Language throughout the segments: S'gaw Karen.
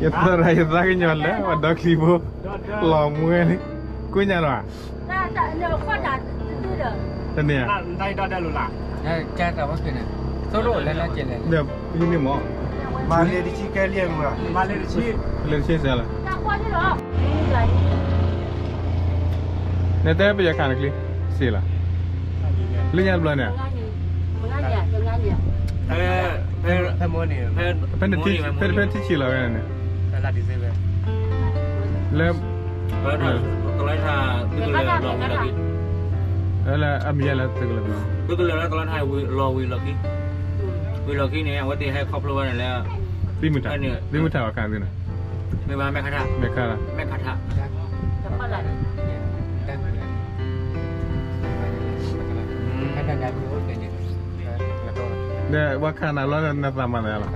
ယသရၣ်ယသးကညီၤလၢပှၤဒီချံဖိ လီၤမွဲန့ၣ် ကိးညါလီၤဧါ, တန့ၢ်ဧါ, ဟံးန့ၢ်မး, မၤလ့ၤတဆံကဲလံ, မၤလ့ၤတဆံ, လဲၤတဆံစဲလီၤ, နတဲပယီၤခးနချံ စ့လီၤ, လၢညါတဘျီန့ၣ် ဖဲန့ၣ် ဖဲ ဖဲထံဆံးလီၤဝဲန့ၣ်, လၢ လၢအမံၤယဲလၢသုကလၢၤဘၣ်, သုကလၢၤလၢတလါထါ လီၤဝံၤလီၢ်ခံ, ဝံၤလီၢ်ခံန့ၣ် အဝဲသ့ၣ်ဟဲခီဖျိဘၣ်န့ၣ်လၢ သံမုၢ်ထး, သံမုၢ်ထးအီၤခါသ့ၣ်န့ၣ်, မ့ၢ်ဘၣ်မဲၣ်ခါထး, မဲၣ်ခါထး, ဒီးဝဲခါနၤလီၤနသးမၤသးလီၤ,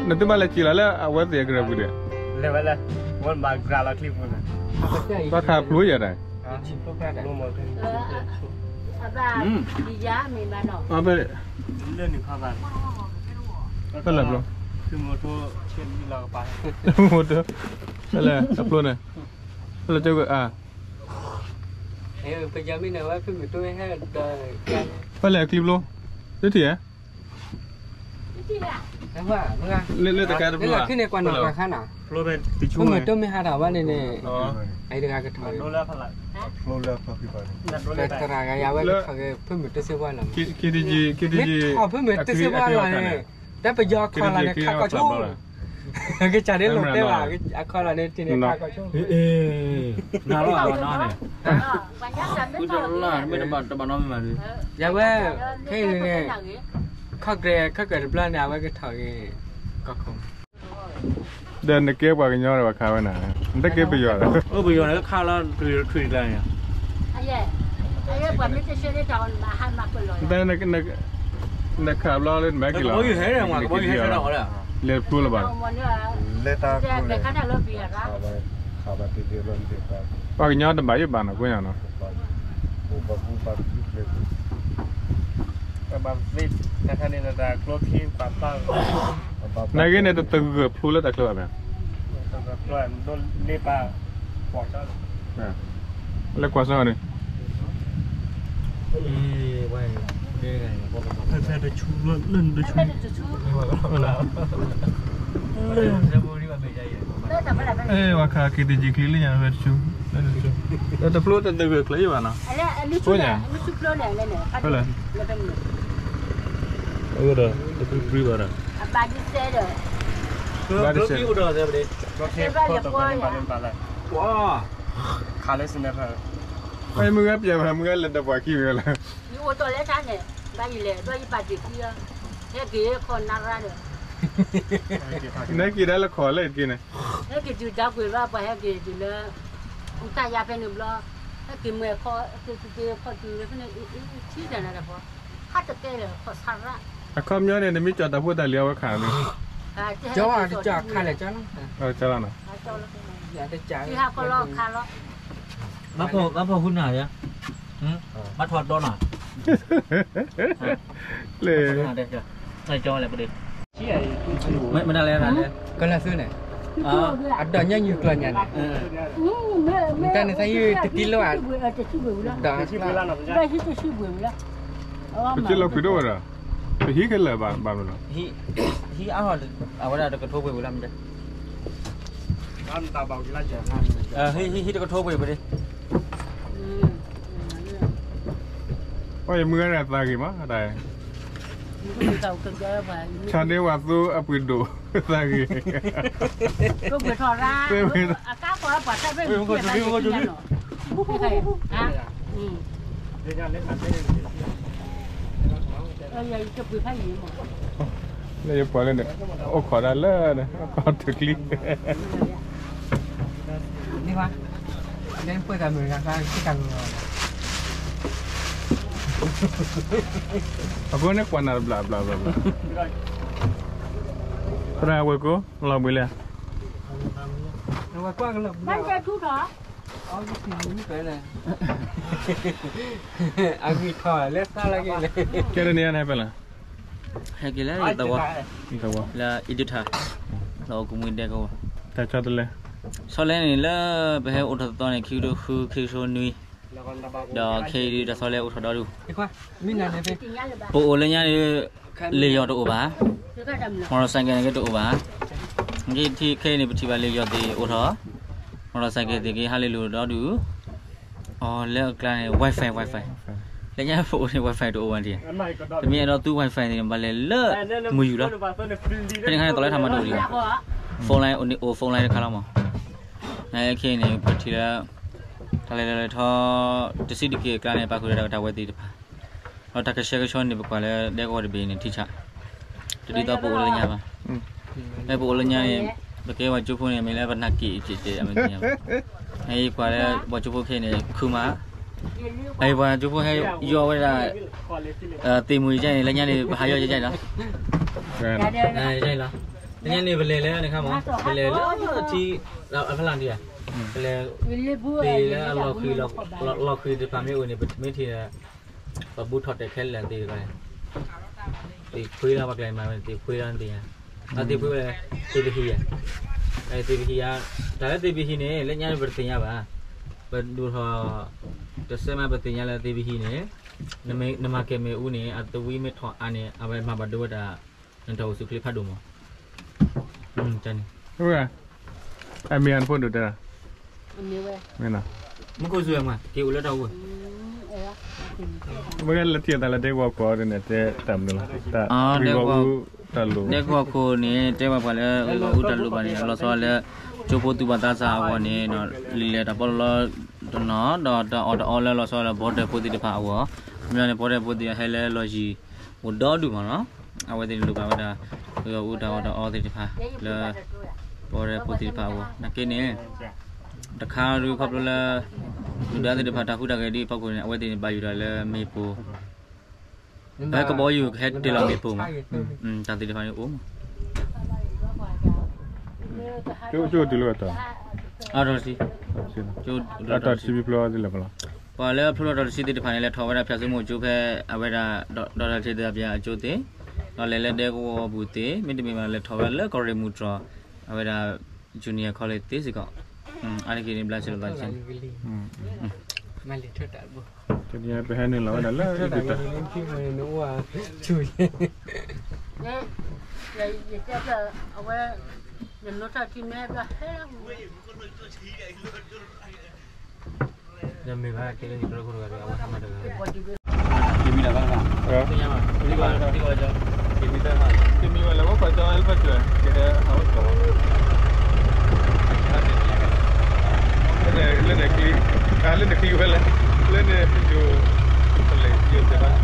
နသုဘၣ်လဲၤစံးလီၤလၢအဝဲသ့ၣ်အကရၢၢ်ပူၤဒီး, ဘၣ်ခးဖျိယၤဒၣ်, ဖဲလဲၣ်ဖျိ, ဖဲလဲၣ်အဖျိန့ၣ်, ဖဲလဲၣ်ကၠိကၢ, ဖဲလဲၣ်အချံဖျိ, တထံၣ်ဧါ, လၢတကါတဖျိဧါ, ဖဲလဲၣ်, ဖဲမ့ၢ်တမ့ၢ်ဟးထီၣ်ဘၣ်န့ၣ်န့ၣ်, အံၤတဂၤကထီၣ်, သရၣ်ဂၤယၤဝဲကထီၣ်က့ၤ ဖဲမ့ၢ်တစ့ဝါလီၤ, မ့ၢ်ထီၣ်ဖဲမ့ၢ်တစ့ဝါလီၤန့ၣ်, တၢ်ပယီၤခီလီၤန့ၣ် ခးကီၢ်ဆိ, ကစၢ်ဒ်လိာ်တဲဘၣ်, အခီလီၤန့ၣ်ထံၣ်န့ၣ်ခးကီၢ်ဆိ, နၤလီၤအဝဲနီၢ်န့ၣ်, မ့ၢ်တဘၣ်နီတမံၤမး, ယၤဝဲ, ခဲအံၤန့ၣ်, ခီၣ်ကြၢး ခီၣ်ကြၢးတဘျီန့ၣ် အဝဲကထီၣ်က့ၤ, ကီၢ်ခိၣ်, ဒီးနကဲပှၤကညီဒီးပှၤခးဝဲနၤ, နတကဲပယီၤဒီး, ပယီၤန့ၣ်ခးလီၤထွံၣ်တကျါန့ၣ်, နခးဘျီလၢနမဲက့ၤလီၤ, လဲၤဖျိလၢၤဘၣ်, ပှၤကညီတဘၣ်ယိၣ်ဘၣ်နီၤကိးညါနီၤ, နာ်ဂ့ၤန့ၣ် တသဂၢၢ်ဖျိလၢတၢ်ချၢဘၣ်မ့ၢ်, လၢကွၢ်စၢ်န့ၣ်, ဖဲတဆူလၢနတဆူ, ပှၤခးက့ၤတယံာ်ချံလၢညါဖဲတဆူ, တဖျိတသဂၢၢ်ချၢယိၣ်ဘၣ်နီၤ, ကိးညါ, ဖဲလဲၣ်, တဖျိပြံဘၣ်ဒီး, ဘၣ်ဒ်စဲး, ခးလၢစနဲဖဲ, မုၢ်ဂၤပျဲဘၣ် မုၢ်ဂၤလဲၤဒီးပှၤခံမ့ၢ်လၢ, ယအိၣ်တီၢ်လၢတၢ်န့ၣ်, ဘၣ်ယလဲၤဒီးယပာ်တ့ၢ်ခံ, ဟဲက့ၤခီနရၣ်ဒီး, နဟဲက့ၤဒၣ်လၢခီၣ်လၢအံၤတက့ၢ်န့ၣ်, ဟဲက့ၤတုၤဒၣ်ကွံာ်ဘၣ် ပှၤဟဲက့ၤတုၤလၢ, အူတၢ်ယါဖဲန့ၣ်ဘျီ, ဟဲက့ၤမ့ၢ်ခီ, ဟဲက့ၤခီတုၤလၢဖဲန့ၣ်, ထံတၢ်နၤဒီးပှၤ, ဟးတကဲလၢခီၣ်ဆၣ်ရၣ်, အခီပညီန့ၣ် နမ့ၢ်ကၠီၤတၢ်ဖိတၢ်လံၤအဝဲခးန့ၣ်, ကၠီၤ, ကၠီၤခးလဲၣ်ကၠီၤလီၤ, ကၠီၤလီၤနီၤ, ဟးကၠီၤလီၤ, ဘၣ်ဖီၣ်ဃုနၤယါ, ဘၣ်ထီၣ်ဒီနီၤ, လၢ, မ့ၢ်ဒၣ်လဲၣ်, ကလၢသုန့ၣ်, အဒိးညါညူၤကျီၢ်ညါန့ၣ်, တၢ်န့ၣ်သးဟံးတတံၤလီၤ, ဒီး, ပက့ၤလီၤကွံာ်ဒိၣ်ဝဲဒီး, ပဟံးခဲလၢာ်ဘၣ်, ဘၣ်မနုၤလီၤ, ဟံးအါထီၣ်အဝဲဒၣ်တကထိပှ့ၤပူၤလီၤ, ဟံးတကထိပှ့ၤပူၤ, ပှၤယမုၢ်ဂၤန့ၣ်သးဂ့ၤမး, တၢ်, ဆါန့ၢ်ဝဲသိအပှ့ၤဒိၣ်, သးဂ့ၤ, အကါပှၤပှၤတၢ်ဖဲန့ၣ်, လၢယပှၤလၢန့ၣ်, အိၣ်ခိးဒၣ်လၢန့ၣ်, အိၣ်ခိးတကျံ, န့ၣ်, အဃိန့ၣ်ကွၢ်နၤတဘျီဘျီဘျီဘျီ, သရၣ်ဝဲၢ်ကိ, လီၤဘှံးလံ, အဂံၢ်ထီၣ်လၢသၣ်လၢက့ၤ, ကဲလၢန့ၣ်န့ၣ်ဖဲလဲၣ်, ဟဲက့ၤလၢသဝီ, လၢအံၤဒုးထါ, လၢအိၣ်ကမှံဒဲကဝီၤ, တၢ်ဆီတလဲ, ဆီလဲန့ၣ်လၢ ပဟဲအိၣ်ထီၣ်သီန့ၣ် ခံကထိဃု ခံကထိနွံ, ဒီးခဲအံၤဒုးတၢ်ဆီလဲအိၣ်ထီၣ်ဒီဒူၣ်, ပအိၣ်လၢညါဒုး လ့ၣ်ယီၤတအိၣ်ဘၣ်, မီၣ်တီၣ်စဲးကဲးန့ၣ်က့တအိၣ်ဘၣ်, ခဲအံၤန့ၣ် ပထံၣ်ဘၣ်လ့ၣ်ယီၤသ့ၣ်အိၣ်ထီၣ်, မီၣ်တီၣ်စဲးကဲးသ့ၣ်က့ဟးလ့ၣ်လိၤဒီဒူၣ်, အီၤလၢအကျါန့ၣ် Wi-Fi Wi-Fi, လၢညါပအိၣ်န့ၣ် Wi-Fi တအိၣ်ဘၣ်ဒံး, ပမ့ၢ်အဲၣ်ဒိးသူ Wi-Fi န့ၣ် ဘၣ်လဲၤလၢမုၢ်ယူၤလီၤ, ဖဲန့ၣ်ခါန့ၣ် တီၤလၢထးမၤတအိၣ်ဒံးဘၣ်, phone line အိၣ် phone line တခါလီၤမး, ခဲအံၤန့ၣ် ပထံၣ်လၢ တၢ်လဲၤလီၤလဲၤထီၣ် တဆံးတက့ၢ်အကျါန့ၣ် ပာ်ဃုာ်ဒီးတၢ်ကတၢၢ်ဝဲသ့ၣ်တဖၣ်, ဒီးတၢ်ကဆှဲကဆှီန့ၣ် ပကွၢ်လၢဒဲကဝီၤတဘ့ၣ်န့ၣ် ထံဆး, တဒ်သိးပအိၣ်လၢညါဘၣ်, ဖဲပအိၣ်လၢညါန့ၣ် ပကဲပှၤကၠိဖိန့ၣ် မ့ၢ်လၢပနၢ်က့ၤအံၤက့ၤတဲအမ့ၢ်ညါဘၣ်, အံၤကွၢ်လၢပှၤကၠိဖိခဲအံၤန့ၣ် ခုမး, အံၤပှၤကၠိဖိဟဲယီၢ်ဝဲဒၣ် သ့ၣ်မုၢ်ယါန့ၣ် လၢညါန့ၣ် ပဟးယီၢ်ယါလီၤ, လၢညါန့ၣ် ပလဲၤလၢနခါမး ပလဲၤလၢထံ အဖီလာ်ဒံးဧါ, ပလဲၤ သ့ၣ်လၢအလီၤဃံၤ လီၤဃံၤတဖၣ်မ့ၢ်အိၣ်န့ၣ် ပမ့ၢ်ထံၣ်ဒီး ပဘူးထီၣ်တဲာ်ခဲလၢာ်သ့ၣ်တဖၣ်, သ့ၣ်ဖှ့လီၤ ပှၤကျဲၤမၤဝဲန့ၣ် သ့ၣ်ဖှ့လီၤသ့ၣ်ညါ, အသ့ၣ်ဖှ့ဝဲ သ့ၣ်ပဟံၣ်ဧါ, သ့ၣ်ပဟံၣ်ဧါ, တၢ်လၢသ့ၣ်ပဟံၣ်န့ၣ် လၢညါန့ၣ်ပတသ့ၣ်ညါဘၣ်, ပဒိၣ်ထီၣ် တစဲးမး ပသ့ၣ်ညါလၢသ့ၣ်ပဟံၣ်န့ၣ် နမၤကဲၤမ့ၣ်အူန့ၣ် အသဝံမ့ၢ်ထီၣ်အါန့ၣ် အဝဲမၤဘၣ်ဒိဝဲဒၣ် နတၢ်အိၣ်ဆူၣ်အိၣ်ချ့ဖးဒိၣ်မး, န့ၣ် အမ့ၢ်အဖိဒိၣ်တဲ, မ့ၢ်နီၤ, မူခိၣ်စူၤမး က့ၤအိၣ်လၢတၢ်အိၣ်, မ့ၢ်လၢထံၣ်အသးလၢဒဲကဝီၤခိၣ်န့ၣ် တဲတၢ်မနုၤလီၤ, ဒဲကဝီၤခိၣ်န့ၣ် တဲဘၣ်ပှၤလၢဂ့ၢ်ဂီၢ်အူတၢ်လိၣ်ဘၣ်န့ၣ် လီၤဆီလၢ ကၠိဖိသူၣ်ဘီၣ်သးစၢ်အဂီၢ်န့ၣ် လံာ်လဲၢ်တၢ်ပီးလီတနီၤ ဒီးတၢ်အီၣ်တၢ်အီလၢလီၤဆီလၢ border ဖိသ့ၣ်တဖၣ်အဂီၢ်, မ့ၢ်န့ၣ် border ဖိသ့ၣ်ဟဲလၢလီၢ်ယံၤအိၣ်ဒီဒူၣ်မးနီၤ, အဝဲသ့ၣ်န့ၣ်လိၣ်ဘၣ်ဝဲဒၣ် ဂ့ၢ်ဂီၢ်အူတၢ်အီၣ်တၢ်အီသ့ၣ်တဖၣ်လၢ border ဖိသ့ၣ်တဖၣ်အဂီၢ် နာ်က့န့ၣ် တခါဒုးခီဖျိလၢ ဒုၣ်ဒါသ့ၣ်တဖၣ်တၢ်ဟူးတၢ်ဂဲၤဒ်အဖီခိၣ်န့ၣ် အဝဲသ့ၣ်န့ၣ်ဘၣ်ယိၣ်တၢ်လၢမ့ၣ်ပိၢ်, ဖဲကဘီယူၤကဟဲတ့ၢ်လီၤမ့ၣ်ပိၢ်မး, တၢ်သ့ၣ်တဖၣ်န့ၣ်အိၣ်မး, ကၠိတုၤလၢအတီၤ, အတီၤတဆံ, အတီၤတဆံဖျိသ့ၣ်လၢပလီၤ, ပှၤလၢအဖျိထီၣ်တီၤတဆံသ့ၣ်တဖၣ်န့ၣ် လဲၤထီၣ်ဝဲဒၣ်ဖၠၣ်စိမိၤကၠိဖဲ အဝဲဒၣ် ဒီးတၢ်ထံၣ်သးပၠးအကၠိသ့ၣ်, ဒီးလဲၤလၢဒဲကဝီၤပူၤသ့ၣ် မ့တမ့ၢ်ဘၣ်လဲၤထီၣ်ဝဲဒၣ်လၢကီၢ်ရ့ၣ်မုၢ်တြီၢ် အဝဲဒၣ် junior college သ့စ့ၢ်ကီး, အါတက့ၢ်န့ၣ် ဘျါစၢၤလိာ်သးတက့ၢ်, တနံၤပဟဲနုာ်လီၤဝဲဒၣ်လၢအံၤဒုးတၢ် မ့ၢ်ဘၣ်ကဲလၢယကရၢခိၣ်တဂၤဒီး အဝဲဟးမၤတဂၤ, ကမံလၢဘၣ်, ကမံဝဲလၢဝဲပှၤကၠီအၢလၢဘၣ်စၢၤ, ကဟဲဟးဝဲကီး, လၢန့ၣ်ချံ, လၢန့ၣ်ချံဝဲလဲၣ်, လၢန့ၣ်ယိၤ, ယိၤတဲဘၣ်